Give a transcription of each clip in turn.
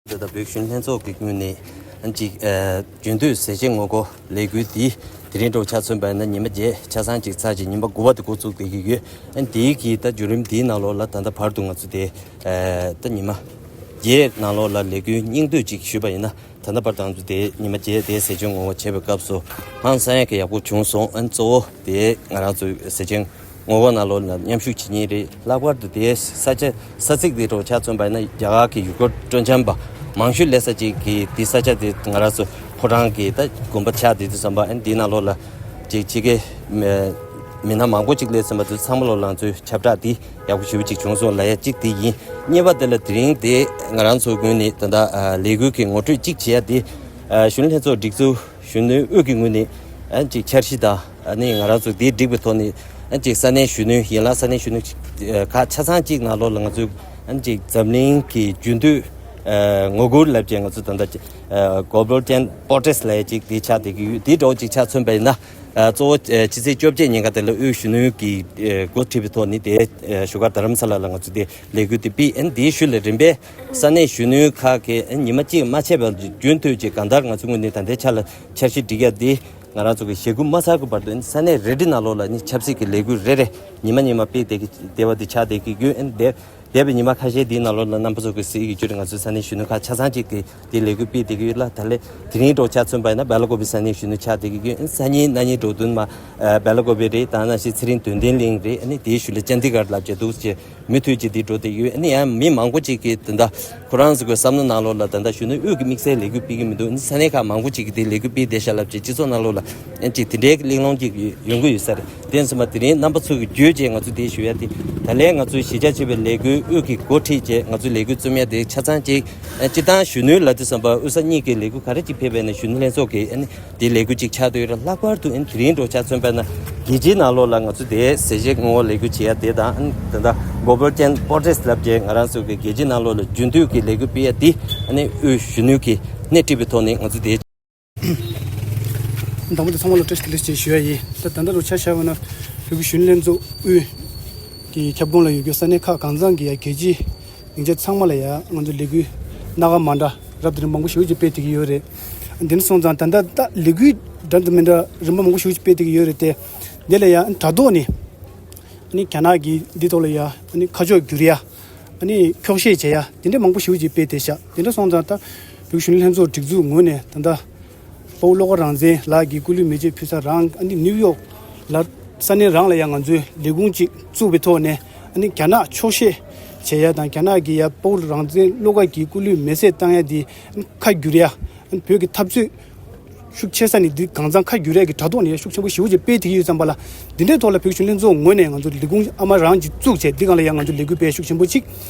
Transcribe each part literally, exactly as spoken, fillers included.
ད་ལྟ་བོད་གཞོན་ལྷན་ཚོགས་ཀྱི་ངོས་ནས་ཨ་ཅིག་ཨ་རྒྱུན་མཐུད་ཟས་བཅད་ངོ་རྒོལ་ལས་འགུལ་འདི་དེ་རིང་འགྲོ་ཆ་མཚོན་པ་ཡིན་ན་ཉི་མ་བརྒྱད་ཆ་ཚང་ཅིག་ཚར་ཅིག་ཉིན་པ་དགུ་པ་དེ་འགོ་བཙུགས་བསྡད་ཀྱི་ཡོད། ཨ་འདིའི་གི་ད་བརྒྱུད་རིམ་འདིའི་ནང་ལོགས་ལ་ད་ལྟ་བར་དུ་ང་ཚོ་དེ་ཨ་ད་ཉི་མ་བརྒྱད་ནང་ལོགས་ལ་ལས་འགུལ་སྙིང་བསྡུས་ཅིག་ཞུས་པ་ཡིན་ན། ད་ལྟ་བར་དུ་ང་ཚོ་དེ་ཉི་མ་བརྒྱད་དེ་ཟས་བཅད་ངོ་རྒོལ་བྱས་པའི་སྐབས་སུ་ཧང་སང་ཡག་གི་ཡག་པོ་བྱུང་སོང་། ཨ་གཙོ་བོ་དེ་ང་རང་ཚོ་ཟས་བཅད་ངོ་རྒོལ་ནང་ལོགས་ལ་མཉམ་ཞུགས་བྱེད་མཁན་རེད། ལྷག་པར་དུ་དེ་ས་ཆ་ས་ཚིགས་དེ་འགྲོ་ཆ་མཚོན་པ་ཡིན་ན་རྒྱ་གར་གྱི་ཡུ་གུར་སྤྲོ་འཆམ་པ་མང་ཤོས་སླེབས་ས་ཅིག་གི་དེ་ས་ཆ་དེ་ང་རང་ཚོ་ཕོ་བྲང་གི་ད་དགོན་པ་ཆགས་དེ་དུས་ཙམ་པ་ཨ་འདི་ནང་ལོགས་ལ་ཅིག་ཕྱི་རྒྱལ་མི་སྣ་མང་པོ་ཅིག་སླེབས་ཟིན་པ་དེ་ཚང་མ་ལོགས་ལ་ང་ཚོའི་ཁྱབ་བསྒྲགས་དེ་ཡག་པོ་ཞེ་པོ་ཅིག་བྱུང་སོང་ལབ་ཡ་གཅིག་དེ་ཡིན། གཉིས་པ་དེ་ལ་དེ་རིང་དེ་ང་རང་ཚོའི་ངོས་ནས་ད་ལྟ་ལས་འགུལ་གྱི་ངོ་སྤྲོད་གཅིག་བྱེད་ཡ་དེ་གཞོན་ནུ་ལྷན་ཚོགས་སྒྲིག་འཛུགས་གཞོན་ནུའི་དབུས་ཀྱི་ངོས་ནས་ཨ་ཅིག་འཆར་གཞི་དང་ཨ་ནི་ང་རང་ཚོ་དེ་སྒྲིག་པའི་ཐོག་ནས་ཨ་ཅིག་ས་གནས་གཞོན་ནུ་ཡན་ལག་ས་གནས་གཞོན་ནུ་ཁག་ཆ་ཚང་གཅིག་ནང་ལོགས་ལ་ང་ཚོས་ཨ་ཅིག་འཛམ་གླིང་གི་རྒྱུན་མཐུད་ངོ་རྒོལ་ལབ་ཅིག་ང་ཚོ་ད་ལྟ་Global Ten Protest ལབ་ཡ་ཅིག་དེ་ཆགས་བསྡད་ཀྱི་ཡོད། དེ་འདྲ་བོ་ཅིག་ཆ་མཚོན་པ་ཡིན་ན། ཨ་གཙོ་བོ་ཨ་ཕྱི་ཚེས་བཅོ་བརྒྱད་ཉིན་ཀ་དེ་ལ་དབུས་གཞོན་ནུ་གིས་ཨ་འགོ་ཁྲིད་པའི་ཐོག་ནས་དེ་ཨ་བཞུགས་སྒར་རྡ་རམ་ས་ལ་ལ་ང་ཚོ་དེ་ལས་འགུལ་དེ་སྤེལ། ཨ་ནི་དེའི་ཤུལ་ལ་རིམ་པས་ས་གནས་གཞོན་ནུ་ཁག་གིས་ཨ་ནི་ཉི་མ་གཅིག་མ་ཆད་པར་རྒྱུན་མཐུད་ཅིག་གང་ལྟར་ང་ཚོའི་ངོས་ནས་ད་ལྟའི་ཆ་ལ་འཆར་གཞི་སྒྲིག་ཡ་དེ་ང་རང་ཚོ་གི་ཞེ་དགུ་མ་ཚར་གི་བར་དུ་ཨ་ནི་ས་གནས་རེ་རེ་ནང་ལོགས་ལ་ཨ་ནི་ཆབ་སྲིད་ཀྱི་ལས་འགུལ་རེ་རེ་ཉི་མ་ཉི་མ་སྤེལ་བསྡད་ཀྱི་བསྡད་པ་དེ་ཆགས་བསྡད་ཀྱི་ཡོད། ཨ་ནི་དེ། འདས་པའི་ཉི་མ་ཁ་ཤས་འདིའི་ནང་ལོགས་ལ་རྣམ་པ་ཚོ་གིས་གཟིགས་ཡོད་ཀྱི་ང་ཚོའི་ས་གནས་གཞོན་ནུ་ཁག་ཆ་ཚང་གཅིག་གིས་དེའི་ལས་འགུལ་སྤེལ་བསྡད་ཀྱི་ཡོད་ལ། ད་ལན་དེ་རིང་འགྲོ་ཆ་མཚོན་པ་ཡིན་ན་སྦེ་ལ་ཀོ་པི་ས་གནས་གཞོན་ནུ་ཆགས་བསྡད་ཀྱི་ཡོད། སང་ཉིན་གནངས་ཉིན་འགྲོ་དུས་མ་སྦེ་ལ་ཀོ་པི་རེད། ད་ནང་བཞིན་ཚེ་རིང་དོན་ལྡན་གླིང་རེད། ཨ་ནི་དེའི་ཤུལ་ལ་ཅན་དི་གྷར་ལབ་བྱས་འདུག་ཅེས་མུ་མཐུད་ཅིག་དེ་འགྲོ་བསྡད་ཀྱི་ཡོད། ཨ་ནི་ཡང་མི་མང་པོ་ཅིག་གིས་དེ་འདྲ་ཁོ་རང་ཚོ་གི་བསམ་བློ་ནང་ལོགས་ལ་ད་ལྟ་གཞོན་ནུ་དབུས་ཀྱི་དམིགས་བསལ་ལས་འགུལ་སྤེལ་གྱི་མི་འདུག་ཨ་ནི་ས་གནས་ཁག་མང་པོ་ཅིག་གིས་དེ་ལས་འགུལ་སྤེལ་བསྡད་ཤག་ལབ་བྱས་སྤྱི་ཚོགས་ནང་ལོགས་ལ་ཨ་ཅིག་དེ་འདྲའི་གླེང་སློང་ཅིག་ཡོང་གི་ཡོད་ས་རེད། དེ་ཡིན་ཙང་དེ་རིང་རྣམ་པ་ཚོ་གི་བརྒྱུད་བྱས་ང་ཚོས་དེ་ཞུ་ཡ་དེ། ད་ལན་ང་ཚོའི་གཞིས་ཆགས་ཆེ་བའི་ལས་འགུལ་དབུས་ཀྱི་འགོ་ཁྲིད་བྱས་ང་ཚོའི་ལས་འགུལ་རྩོམ་ཡ་དེ་ཆ་ཚང་གཅིག་སྤྱིར་བཏང་གཞོན་ནུ་ལབ་དུས་ཙམ་པ་དབུས་ས་གཉིས་ཀྱི་ལས་འགུལ་ག་རེ་ཅིག་ཕེབས་པ་ཡིན་ན་གཞོན་ནུ་ལྷན་ཚོགས་ཀྱི་ཨ་ནི་དེ་ལས་འགུལ་ཅིག་ཆགས་བསྡད་ཡོད་རེད། ལྷག་པར་དུ་ཨ་ནི་དེ་རིང་འགྲོ་ཆ་མཚོན་པ་ན་རྒྱལ་སྤྱིའི་ནང་ལོགས་ལ་ང་ཚོ་དེ་ཟས་བཅད་ངོ་རྒོལ་ལས་འགུལ་བྱེད་ཡ་དེ་དང་ཨ་ནི་ད་ལྟ་Global Ten Protest ལབ་བྱས་ང་རང་ཚོ་གི་རྒྱལ་སྤྱིའི་ནང་ལོགས་ལ་རྒྱུན་མཐུད་ཀྱི་ལས་འགུལ་སྤེལ་ཡ་དེ་ཨ་ནི་དབུས་གཞོན་ནུ་གིས་སྣེ་ཁྲིད་པའི་ཐོག་ནས་ང་ཚོ་དེ། དང་པོ་དེ་ཚང་མ་ལ་བཀྲ་ཤིས་བདེ་ལེགས་ཞེས་ཞུ་ཡ་ཡིན། ད་ད་ལྟ་རུ་ཆ་བཞག་པ་ན་བོད་ཀྱི་གཞོན་ནུ་ལྷན་ཚོགས་དབུས་ཀྱི་ཁྱབ་ཁོངས་ལ་ཡོད་རྒྱུ་ས་གནས་ཁག་གང་ཚང་གི་ཡ་རྒྱལ་སྤྱིའི་སྡིངས་ཆ་ཚང་མ་ལ་ཡ་ང་ཚོ་ལས་འགུལ་སྣ་ཁ་མ་འདྲ་རབ་དང་རིམ་པ་མང་པོ་ཞེ་པོ་ཅིག་སྤེལ་བསྡད་ཀྱི་ཡོད་རེད། དེ་ནས་སོང་ཙང་ད་ལྟ་ད་ལས་འགུལ་འདྲ་དང་མི་འདྲ་རིམ་པ་མང་པོ་ཞེ་པོ་ཅིག་སྤེལ་བསྡད་ཀྱི་ཡོད་རེད་དེ། དེ་ལ་ཡ་དྲ་ཐོག་ནས་ཨ་ནི་རྒྱ་ནག་གི་འདི་ཐོག་ལ་ཡ་ཨ་ནི་ཁ་ཕྱོགས་བསྒྱུར་ཡ། ཨ་ནི་འཁྱོག་བཤད་བྱེད་ཡ་དེ་འདྲ་མང་པོ་ཞེ་པོ་ཅིག་སྤེལ་བསྡད་ཤག་དེ་འདྲ་སོང་ཙང་ད་བོད་གཞོན་ནུ་ལྷན་ཚོགས་སྒྲིག་འཛུགས་ངོས་ནས་ད་ལྟ་དཔའ་བོ་བློ་དགའ་རང་བཙན་ལགས་ཀྱིས་སྐུ་ལུས་མེ་མཆོད་ཕུལ་ས་རང་ཨ་ནི་ནིའུ་ཡོག་ལ་ས་གནས་རང་ལ་ཡང་ང་ཚོའི་ལས་ཁུངས་ཅིག་བཙུགས་པའི་ཐོག་ནས་ཨ་ནི་རྒྱ་ནག་འཁྱོག་བཤད་བྱེད་ཡ་དང་རྒྱ་ནག་གིས་ཡ་དཔའ་བོ་རང་བཙན་བློ་དགའ་གི་སྐུ་ལུས་མེ་བསྲེགས་བཏང་ཡ་དེ་ཨ་ནི་ཁ་བསྒྱུར་ཡ་ཨ་ནི་བོད་ཀྱི་འཐབ་རྩོད། ཤུགས་ཆེ་ས་ནས་འདི་གང་ཚང་ཁ་བསྒྱུར་ཡས་ཀྱི་དྲ་ཐོག་ནས་ཤུགས་ཆེན་པོ་ཞེ་པོ་ཅིག་སྤེལ་བསྡད་ཀྱི་ཡོད་ཙམ་པ་ལ། འདི་འདྲའི་ཐོག་ལ་བོད་གཞོན་ལྷན་ཚོགས་ངོས་ནས་ང་ཚོ་ལས་ཁུངས་ཨ་མ་རང་གིས་བཙུགས་བྱས་འདི་སྒང་ལ་ཡང་ང་ཚོ་ལས་འགུལ་སྤེལ་ཤུགས་ཆེན་པོ་ཅིག་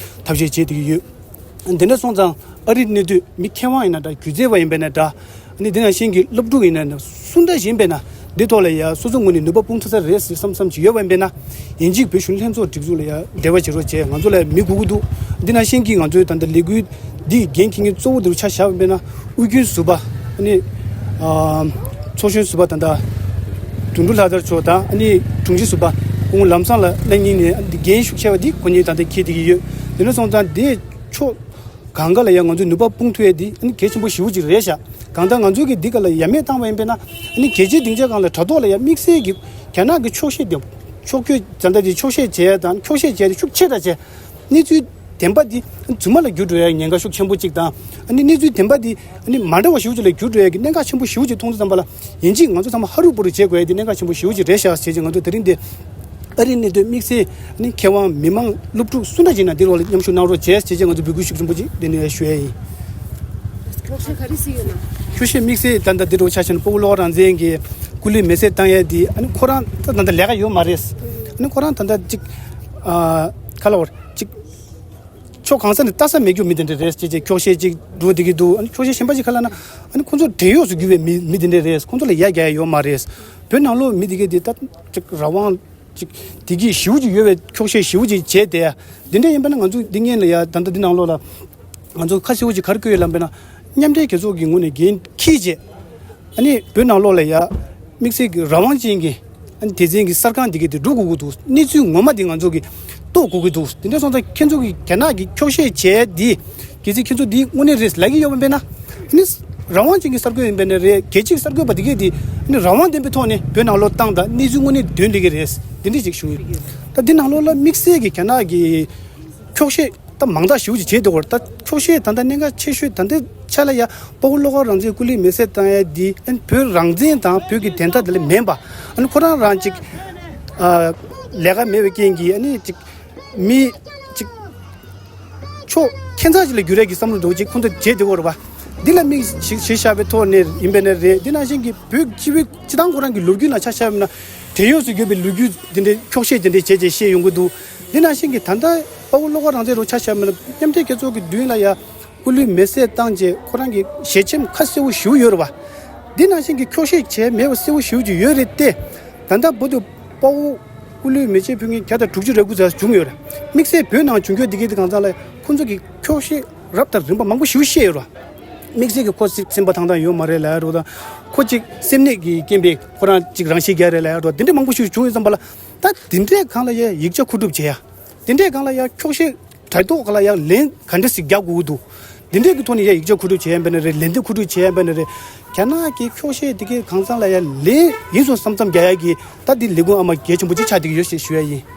ཐབས་ཤེས་བྱེད་བསྡད་ཀྱི་ཡོད། འདི་འདྲ་སོང་ཙང་ཨ་རིའི་གནས་སྡོད་མི་མཁས་དབང་ཡིན་ན་འདྲ། སྒྱུ་རྩལ་བ་ཡིན་པས་ན་འདྲ། ཨ་ནི་འདི་ནང་བཞིན་གྱི་སློབ་ཕྲུག་ཡིན་ན་འདྲ། སུ་འདྲ་ཞིག་ཡིན་པས་ན་འདི་ཐོག་ལ་ཡང་སོ་སོ་ངོས་ནས་ནུས་པ་སྤུངས་ཐུབ་ས་རེད་ཟེར་བསམ་བསམ་ཅིག་ཡོད་པ་ཡིན་པས་ན། ཡིན་གཅིག་བོད་གཞོན་ལྷན་ཚོགས་སྒྲིག་འཛུགས་ལ་ཡང་འབྲེལ་བ་བྱེད་རོགས་བྱས། ང་ཚོ་ལ་མི་དགོས་ཀྱི་འདུག་འདི་ནང་བཞིན་གྱི་ང་ཚོའི་ད་ལྟ་ལས་འགུལ་འདི་འགན་འཁྱེར་མཁན་གཙོ་བོ་འདི་རུ་ཆ་བཞག་པ་ཡིན་པས་ན་དབུས་རྒྱུན་ཟུར་པ་ཨ་ནི་ཨ་ཚོགས་གཞོན་ཟུར་པ་ད་ལྟ་དོན་གྲུབ་ལྷ་དར་མཆོག་དང་ཨ་ནི་དྲུང་ཆེ་ཟུར་པ་སྐུ་ངོ་ལམ་བཟང་ལགས་གཉིས་ནས་འདི་འགན་ཤུགས་ཆེ་བ་འདི་ཁོ་གཉིས་ད་ལྟ་འཁྱེར་བསྡད་ཀྱི་ཡོད། དེ་འདྲ་སོང་ཙང་འདི་ཕྱོགས་གང་ག་ལ་ཡང་ང་ཚོས་ནུས་པ་སྤུངས་ཐུབ་ཡས་འདི་ཨ་ནི་གལ་ཆེན་པོ་ཞེ་པོ་ཅིག་རེད་ཤག་གང་ལྟར་ང་ཚོས་ཀྱི་འདི་ག་ལ་ཡ་མེད་བཏང་བ་ཡིན་པས་ན་ཨ་ནི་རྒྱལ་སྤྱིའི་སྡིངས་ཆ་སྒང་ལ་དྲ་ཐོག་ལ་ཡ་དམིགས་བསལ་གྱི་རྒྱ་ནག་གི་འཁྱོག་བཤད་དེ་འཁྱོག་བརྗོད་ད་ལྟ་དེ་འཁྱོག་བཤད་བྱས་ཡ་དང་འཁྱོག་བཤད་བྱས་ཏེ་ཤུགས་ཆེ་དྲགས་བྱས། གནས་ཚུལ་བདེན་པ་འདི་རྫུན་མ་ལ་འགྱུར་འགྲོ་ཡ་ཉེན་ཁ་ཤུགས་ཆེན་པོ་གཅིག་དང་། ཨ་ནི་གནས་ཚུལ་བདེན་པ་འདི་ཨ་ནི་མ་འདྲ་བ་ཞེ་པོ་ཅིག་ལ་འགྱུར་འགྲོ་ཡ་གི་གནད་འགག་ཆེན་པོ་ཞེ་པོ་ཅིག་མཐོང་དུས་ཙམ་པ་ལ། ཡིན་གཅིག་ང་ཚོ་ཚང་མ་ཧ་རུ་བུ་རུ་བྱེད་དགོས་ཡ་འདི་གནད་འགག་ཆེན་པོ་ཞེ་པོ་ཅིག་རེད་ཤག་ཟེར་བྱས་ང་ཚོ་དེ་རིང་འདི་ཨ་རིའི་གནས་སྡོད་དམིགས་བསལ་ཨ་ནི་མཁས་དབང་མི་མང་སློབ་ཕྲུག་སུ་འདྲ་ཅིག་ན་འདི་རོགས་ལ་མཉམ་ཞུགས་གནང་རོགས་བྱས་ཟེར་བྱས་ང་ཚོ་འབོད་སྐུལ་ཤུགས་ཆེན་པོ་ཅིག་འདི་ནས་ཞུ་ཡ་ཡིན། འཁྱོག་བཤད་ག་རེ་ཟེར་ཡོད་ན། འཁྱོག་བཤད་དམིགས་བསལ་ད་ལྟ་འདི་འདྲ་ཆ་བཞག་ན་དཔའ་བོ་བློ་དགའ་རང་བཙན་གྱི་སྐུ་ལུས་མེ་བསྲེགས་བཏང་ཡ་འདི་ཨ་ནི་ཁོ་རང་ད་ད་ལྟ་ལས་ཀ་ཡོད་མ་རེད། ཨ་ནི་ཁོ་རང་ད་ལྟ་ཅིག་ཨ་ག་ལ་བར་ཅིག་ཕྱོགས་གང་ས་ནས་ལྟ་ས་མེད་རྒྱུ་མི་དེ་འདྲ་རེད་ཅེས་ཅེས་འཁྱོག་བཤད་ཅིག་འགྲོ་བསྡད་ཀྱི་འདུག་ཨ་ནི་འཁྱོག་བཤད་གཞན་པ་ཅིག་ག་ལ་ན་ཨ་ནི་ཁོང་ཚོ་བགྲེས་ཡོལ་སུ་གྱུར་པའི་མི་མི་དེ་འདྲ་རེད། ཁོང་ཚོ་ལ་ཡ་རྒྱག་ཡ་ཡོད་མ་རེད། བོད་ནང་ལོགས་མི་དེ་གས་དེ་ད་ཅིག་རང་དབང་ཅིག་དེ་གིས་ཞེ་པོ་ཅིག་ཡོད་པའི་འཁྱོག་བཤད་ཞེ་པོ་ཅིག་བྱས་ཏེ། དེ་འདྲ་ཡིན་པ་ན་ང་ཚོ་འདི་སྔོན་ལ་ཡ་ད་ལྟ་འདི་ནང་ལོགས་ལ་ང་ཚོ་ཁ་ཤས་ཅིག་ག་རེ་བཀོད་ཡོད་ལབ་པ་ན། མཉམ་འབྲེལ་རྒྱལ་ཚོགས་ཀྱི་ངོས་ནས་འགན་འཁྱེར་བྱས། ཨ་ནི་བོད་ནང་ལོགས་ལ་ཡ་དམིགས་བསལ་གྱི་རང་དབང་ཅན་གྱི་ཨ་ནི་སྡེ་ཚན་གྱི་གསར་ཁང་འདི་གས་དེ་འགྲོ་དགོས་ཀྱི་འདུག་གནས་ཚུལ་ངོ་མ་དེ་ང་ཚོ་གིས་རྟོགས་དགོས་ཀྱི་འདུག་དེ་འདྲ་སོང་ཙང་ཁྱེད་ཚོ་གིས་རྒྱ་ནག་གི་འཁྱོག་བཤད་བྱས་འདི་ གལ་སྲིད་ཁྱེད་ཚོ་འདི་དངོས་གནས་རེད་ལབ་ཀྱི་ཡོད་པ་ཡིན་ན། ཨ་ནི་རང་དབང་ཅན་གྱི་གསར་འགོད་ཡིན་པ་ཡིན་ན་རེད། རྒྱལ་སྤྱིའི་གསར་འགོད་པ་དེ་གས་དེ་ཨ་ནི་རང་དབང་ལྡན་པའི་ཐོག་ནས་བོད་ནང་ལོགས་བཏང་དང་གནས་ཚུལ་དངོས་གནས་འདོན་བསྡད་ཀྱི་རེད། དེ་འདྲས་ཅིག་ཞུ་ཡིན། ད་འདི་ནང་ལོགས་ལ་དམིགས་བསལ་གྱི་རྒྱ་ནག་གི་འཁྱོག་བཤད་ད་མང་དག་ཞེ་པོ་ཅིག་བྱས་འདུག་གོ། ད་འཁྱོག་བཤད་ད་ལྟ་གནད་འགག་ཆེ་ཤོས་ད་ལྟའི་ཆ་ལ་ཡ་དཔའ་བོ་བློ་དགའ་རང་བཙན་སྐུ་ལུས་མེར་སྲེག་བཏང་ཡ་འདི་ཨ་ནི་བོད་རང་བཙན་དང་བོད་ཀྱི་བདེན་མཐའ་དེ་ལ་མིན་པ། ཨ་ནི་ཁོ་རང་རང་ཅིག་ཨ་ལས་ཀ་མེད་པའི་རྐྱེན་གྱིས་ཨ་ནི་ཅིག་མི་ཅིག་ཕྱོགས་ཁྱད་མཚར་ཅིག་ལ་འགྱུར་ཡས་ཀྱི་བསམ་བློ་འདྲ་བོ་ཅིག་ཁོང་ཚོ་བྱས་བསྡད་ཡོད་རེད་པ། འདི་ལ་དམིགས་བྱས་བཞག་པའི་ཐོག་ནས་ཡིན་པ་ཡིན་ན་རེད། འདི་ནང་བཞིན་གྱི་བོད་སྤྱི་པའི་སྤྱི་བཏང་ཁོ་རང་གི་ལོ་རྒྱུས་ནང་ཆ་བཞག་པ་ཡིན་ན་བྲན་གཡོག་བཟོ་རྒྱུ་བའི་ལོ་རྒྱུས་འདི་འདྲའི་འཁྱོག་བཤད་འདི་འདྲའི་བྱས་བྱས་བཤད་ཡོང་གི་འདུག་འདི་ནང་བཞིན་གྱི་ད་ལྟ་དཔའ་བོ་བློ་དགའ་རང་བཙན་རུ་ཆ་བཞག་པ་ཡིན་ན་མཉམ་འབྲེལ་རྒྱལ་ཚོགས་ཀྱི་མདུན་ལ་ཡ་སྐུ་ལུས་མེར་སྲེག་བཏང་རྗེས་ཁོ་རང་གི་ཞལ་ཆེམས་ཁ་གསལ་པོ་ཞེ་པོ་ཡོད་རེད་པ། འདི་ནང་བཞིན་གྱི་འཁྱོག་བཤད་བྱས་མེད་པ་གསལ་པོ་ཞེ་པོ་ཅིག་ཡོད་རེད་དེ། ད་ལྟ་བར་དུ་དཔའ་བོ་སྐུ་ལུས་མེ་མཆོད་ཕུལ་མཁན་བརྒྱ་དང་དྲུག་ཅུ་རེ་དགུ་ཙམ་བྱུང་ཡོད་རེད། དམིགས་བསལ་བོད་ནང་བྱུང་རྒྱུ་འདི་གའི་དེ་གང་ཚང་ལ་ཁོང་ཚོ་གི་འཁྱོག་བཤད་རབ་དང་རིམ་པ་མང་པོ་ཞེ་པོ་བཤད་ཡོད་རེད། དམིགས་བསལ་གྱི་ཁོ་སེམས་པ་ཐང་ཐང་ཡོད་མ་རེད་ལབ་ཡ་འདྲ་བོ་དང་། ཁོ་ཅིག་སེམས་ནད་ཀྱི་རྐྱེན་པས་ཁོ་རང་ཅིག་རང་ཤི་རྒྱག་རེད་ལབ་ཡ་འདྲ་བོ་འདི་འདྲ་མང་པོ་ཞིག་བྱུང་ཡོད་ཙམ་པ་ལ། ད་འདི་འདྲའི་སྒང་ལ་ཡ་ཡིག་ཆ་མཁོ་སྒྲུབ་བྱེད་ཡ། འདི་འདྲའི་སྒང་ལ་ཡ་འཁྱོག་བཤད་དྲ་ཐོག་སྒང་ལ་ཡ་ལན་ག་འདྲ་ཞིག་རྒྱག་དགོས་ཀྱི་འདུག་འདི་འདྲའི་གི་ཐོག་ནས་ཡ་ཡིག་ཆ་མཁོ་སྒྲུབ་བྱེད་ཡ་ཡིན་པ་ཡིན་ན་རེད། ལན་འདེབས་མཁོ་སྒྲུབ་བྱེད་ཡ་ཡིན་པ་ཡིན་ན་རེད། རྒྱ་ནག་གི་འཁྱོག་བཤད་འདི་གའི་གང་ཚང་ལ་ཡ་ལན་ཡིན་སོང་བསམ་བསམ་རྒྱག་ཡ་གི་ད་འདི་ལས་ཁུངས་ཨ་མ་གལ་ཆེན་པོ་ཅིག་ཆགས་བསྡད་ཀྱི་ཡོད་ཞེས་ཞུ་ཡ་ཡིན།